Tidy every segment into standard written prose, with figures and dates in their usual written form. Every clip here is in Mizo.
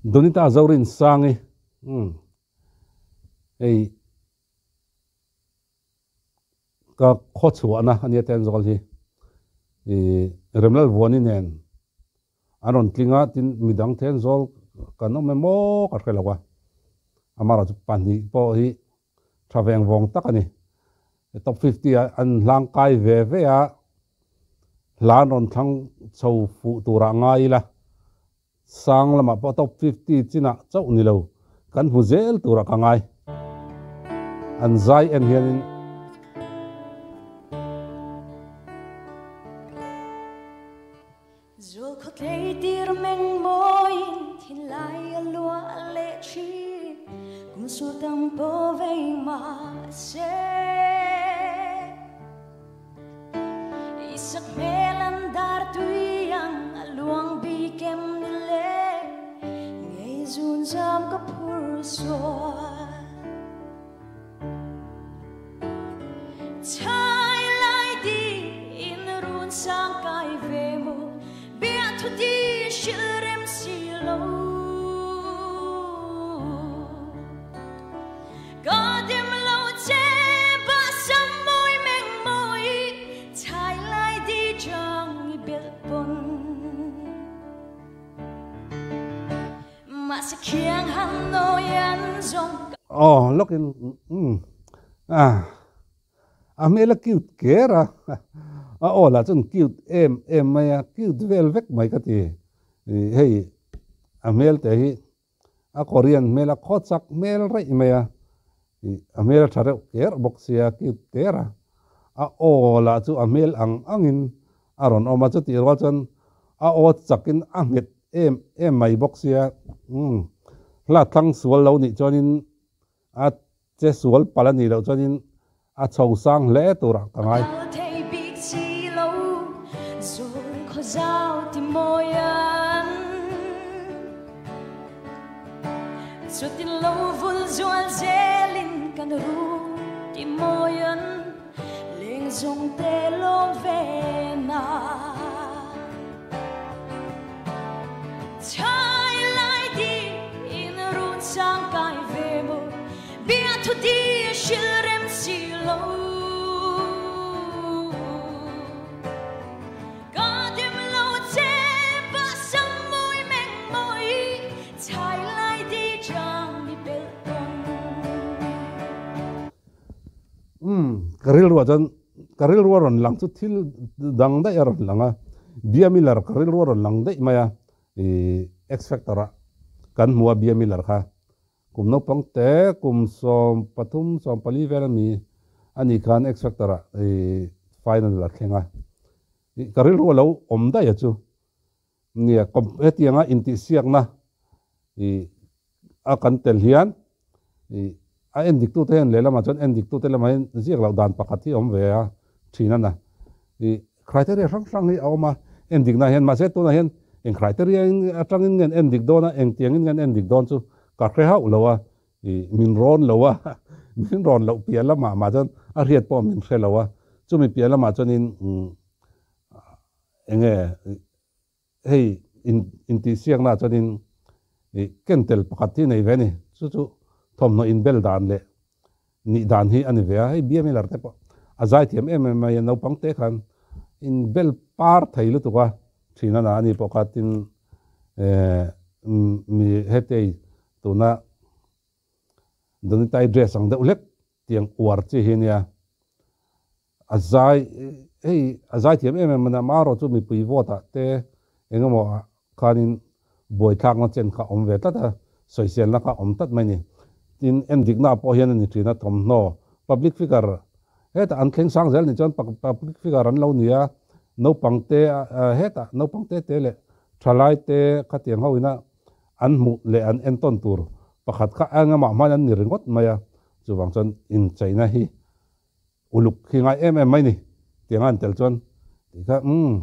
Donita Zorinsangi umm hei ka khaw chhuahna a nia Thenzawl hi ih Remlalvuani nen an rawn tling a tin midang Thenzawl kan awm em aw ka hre lo a amaherawhchu pahnih pawh hi tha veng vawng tak a ni. Top 50 ah an hlang kai ve ve a hla an rawn thlang chho fuh turah ngai ila Sang lamah pawh top 50 chinah chauh ni lo, kan hmu zel turah ka ngai. An zai en hianin. Zul khawtlei tir meng mawiin thinlai a luah leh thin, kum sul tam pawh vei mah se. Isak hmel an dar tui ang a luang bik em ni le, ngei zun zam ka phur sual. Chhai lai di in run sang kai ve maw, biahthu di hrilh rem si lo. Ka dim lo che bah sam mawi meng mawi chhai lai di chang i belh pawn Mahse khiang han nawi an zawng ka. Aw lawkin umm ah a hmel a cute ker a a aw lah chuan cute em em mai a cute vel vek mai ka ti hei a hmel te hi A Korean hmel a khaw chak hmel raih mai a, ih a hmel a tha reuh ker bawk sia cute ker a, a aw lah chu a hmel ang angin a rawn awm a, chutih rual chuan a aw chakin a nghet em em mai bawk sia, umm hla thlang sual lo nih chuanin a che sual palh a nih loh chuanin a chho sang hle turah ka ngai. Kal thei bik chi lo zawl khaw zau ti mawi an chutin lo vul zual zelin kan ru ti mawi an leng zawng te lawm ve na Chhai lai di in run sang kai ve maw Bia thu di hrilh rem si lo Ka dim lo che bah sam mawi meng mawi Chhai lai di chang mi belh tawn. Umm ka rilruah chuan Ka rilru a rawn lang chu thil dang daih a rawn lang a, Bia Miller ka rilru a rawn lang daih mai a, ih X Factor ah kan hmu a Bia Miller kha kum naupang te kum 13 14 vel a mi a nih khan X Factor ah ih final a thleng a, ih ka rilru a lo awm daih a chu nia hetianga intihsiakna ih a kan tel hian ih a en dik tute hian lehlamah chuan en dik tute lamah hian ziak loh dan pakhat hi a awm ve a thin a na ih criteria hrang hrang hi a awm a en dik nah hian mahse tunah hian eng criteria in atangin nge an en dik dawn a engtiangin nge an en dik dawn chu ka hre hauh lo a ih min rawn lo a min rawn loh piah lamah mah chuan a hriat pawh min hre lo a chumi piah lamah chuanin enge Hei intihsiaknaah chuanin ih ken tel pakhat hi nei ve a ni. Chu chu thawmhnaw inbel dan leh nih dan hi a ni ve a. Hei Bia Miller te pawh a zaithiam em em mai a, naupang te khan inbel par thei lutuk a thin a na a ni pawh kha tin eh mi hetei tuna Donitai dress ang deuh hlek tiang uar chi hi nia. A zai hei a zai thiam em em a marawh chu mipui vote ah te eng emaw ah khanin buaithlakna chen kha a awm ve tlat a, sawiselna kha a awm tlat mai a ni. Tin, endikna pawh hian a ni thin a, thawmhnaw public figure hetah an thleng sang zel nih chuan public figure an lo ni a, naupang te hetah naupang te te leh thalai te khatiang ho ina an hmuh leh an entawn tur pakhat kha eng emaw ah hman an ni ringawt mai a, chuvang chuan incheina hi Uluk khi ngai em em mai ni tiang a an tel chuan tih kha umm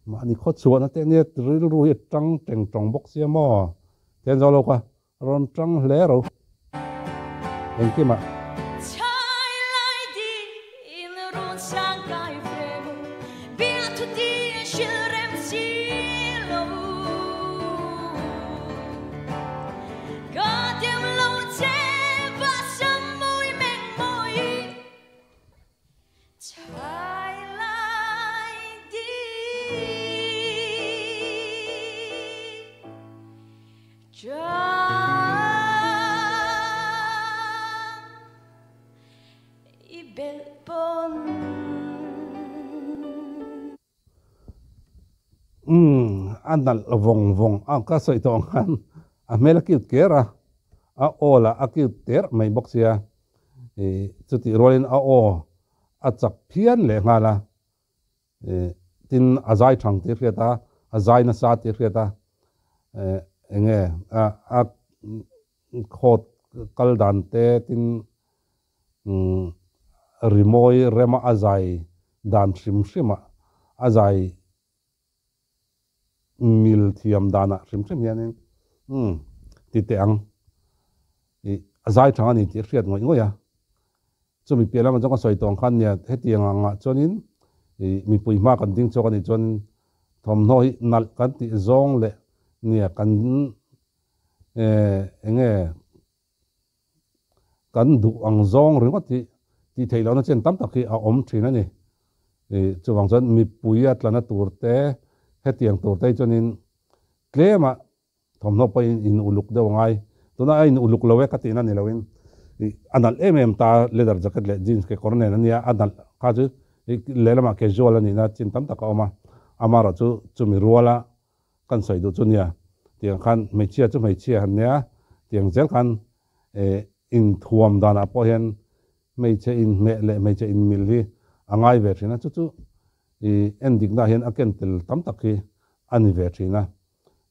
mahni khaw chhuahna te ania rilru hi a tang teng tawng bawk sia maw tian zo lo kha rawn tang hle ro engkimah. Chhai lai ding in run sang kai ve mu bia thu ti hrilh rem si lo. I belh pawn. Umm a nalh vawng vawng a ka sawi tawh ang khan a hmel a cute ker a, a aw lah a cute ter mai bawk sia ih chutih rualin a aw a chak phian leh nghal a ih tin a zai thang tih hriat a, a zai nasa tih hriat a eh eng nge a a Khawt kal dan te tin rimawi rema a zai dan hrim hrimah a zai mil thiam danah hrim hrim hianin ti teh ang ih a zai thang a ni tih hriat ngawih ngawih a. Chumi piah lamah chuan ka sawi tawh ang khan nia hetiang angah chuanin ih mipui hma kan ding chhuak a nih chuanin thawmhnaw hi nalh kan tih zawng leh nia kan Enge kan duh ang zawng ringawt hi tih theih lohna chen tam tak hi a awm thin a ni. Chuvang chuan mipui a tlana tur te, hetiang tur te hi chuanin tlema thawmhnaw pawhin in uluk deuh a ngai. Tuna a in uluk lo e ka tihna ni loin a nalh em em ta leather jacket leh jeans kekawr nen a nia, a nalh kha chu lehlamah casual a nihna chin tam tak a awm a, amaherawhchu chumi ruala Kan sawi duh chu nia, tiang khan hmeichhia chu hmeichhia han nia, tiang zel khan inthuam danah pawh hian hmeichhe inhmeh leh hmeichhe inmil hi a ngai ve thin a, chu chu ih endiknaah hian a ken tel tam tak hi a ni ve thin a,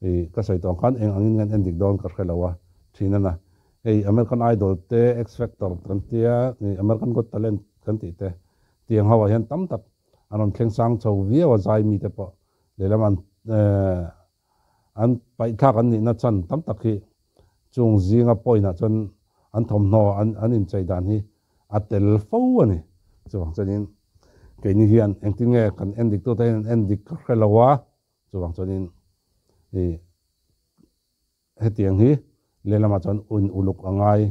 ih ka sawi tawh ang khan eng angin nge an endik dawn ka hre lo a thin a na. Hei American Idol te, X Factor kan tia, ih American Got Talent kan tih te tiang ho ah hian tam tak an rawn thleng sang chho viau a zai mite pawh. Lehlam an an paihthlak an nihna chhan tam tak hi chung zinga point ah chuan an thawmhnaw an an inchei dan hi a tel fo a ni. Chuvang chuanin keini hian engtin nge kan endik tute hian an endik ka hre lo a, chuvang chuanin ih Hetiang hi lehlamah chuan un uluk a ngai.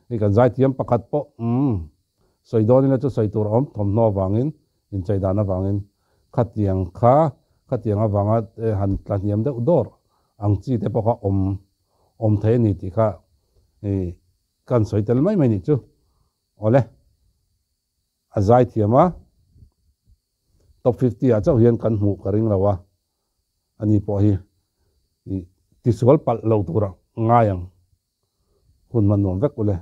Hei kan zaithiam pakhat pawh umm sawi dawn ila chu sawi tur a awm thawmhnaw avangin inchei dan avangin khatiang kha khatiang avanga han tla hniam deuh dawr ang chi te pawh kha awm awm thei a ni tih kha ih kan sawi tel mai mai nih chu. Awle a zaithiam a top 50 ah chauh hian kan hmuh ka ring lo a. Ani pawh hi tisual palh lo tura ngai ang. Hun hman nuam vek ule.